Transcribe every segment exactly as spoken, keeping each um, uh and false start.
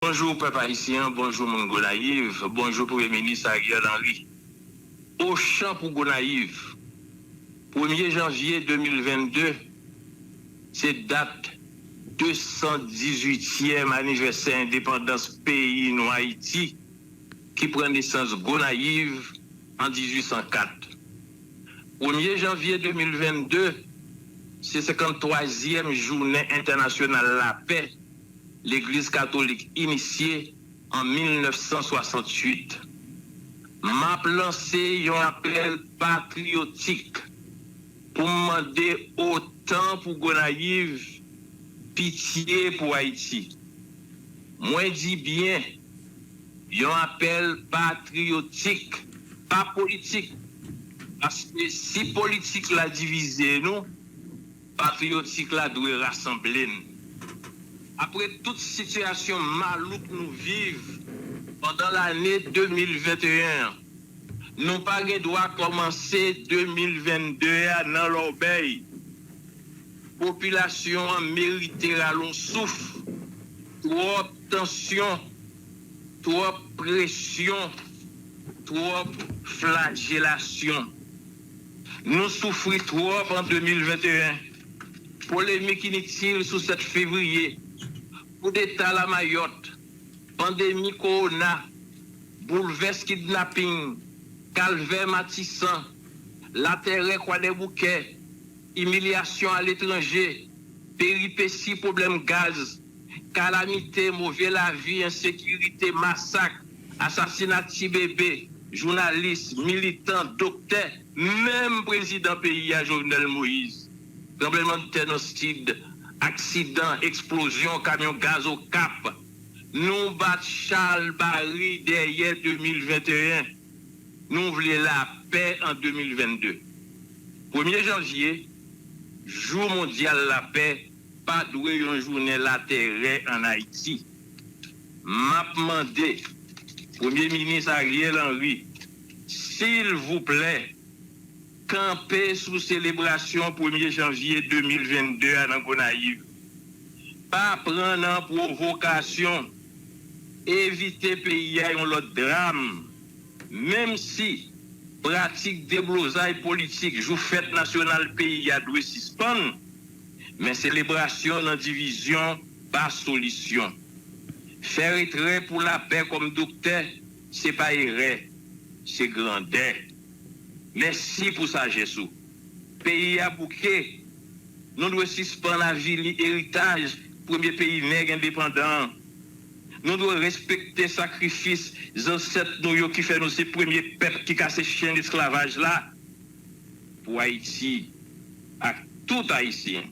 Bonjou pèp ayisyen an, bonjou moun Gonayiv, bonjou Premye Minis Ariel Henry. Ochan pou Gonayiv. Premye janvye de mil vennde, se dat de san dizuityèm anivèsè endepandans peyi nou Ayiti, ki pran nesans Gonayiv an dizuit san kat. Premye janvye de mil vennde, se senkanntwazyèm jounen entènasyonal lapè Legliz Katolik inisye an mil nèf san swasantuit. M ap lanse yon apèl patriyotik pou m mande otan pou Gonayiv, pitye pou Ayiti. Mwen di byen, yon apèl patriyotik, pa politik. Paske si politik la divize nou, patriyotik la dwe rasanble n. Apre tout sitiyasyon malouk nou viv pandan lane de mil venteyen an, nou pa gen dwa kòmanse de mil vennde a nan lòbèy. Popilasyon an merite rale yon souf. Twòp tansyon, twòp presyon, twòp flajelasyon. Nou soufri twòp an de mil venteyen. Polemik initil sou sèt fevriye, koudeta Lamayòt, pandemi kowona, boulvès kidnaping, kalvè Matisan, latèrè Kwadèboukè, imilyasyon aletranje, peripesi pwoblèm gaz, kalamite, move lavi, ensekirite, masak, asasina ti bebe, jounalis, militan, doktè, menm prezidan peyi a, Jovenel Moïse. Tranblemanntè nan Sid, aksidan, eksplozyon kamyon gaz Okap. Nou bat chalbari dèyè de mil venteyen. Nou vle lapè an de mil vennde. Premye janvye, Jou Mondyal Lapè, pa dwe yon jounen latèrè ann Ayiti. M ap mande Premye Minis Ariel Henry, silvouplè, kanpe sou selebrasyon premye janvye de mil vennde a nan Gonayiv. Pa pran nan pwovokasyon. Evite peyi a yon lòt dram. Menm si pratik deblozay politik jou fèt nasyonal peyi a dwe sispann, men selebrasyon nan divizyon pa solisyon. Fè retrè pou lapè kòm doktè, se pa erè, se grandè. Mèsi pou sajès ou. Peyi a bouke. Nou dwe sispann avili eritaj premye peyi nèg endepandan an. Nou dwe respekte sakrifis zansèt nou yo ki fè nou se premye pèp ki kase chenn esklavaj la. Pou Ayiti ak tout Ayisyen,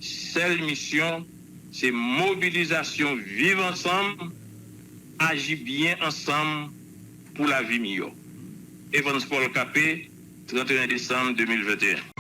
sèl misyon se mobilizasyon, viv ansanm, aji byen ansanm pou lavi miyò. Evans Paul Capet, trannteyen desanm de mil venteyen.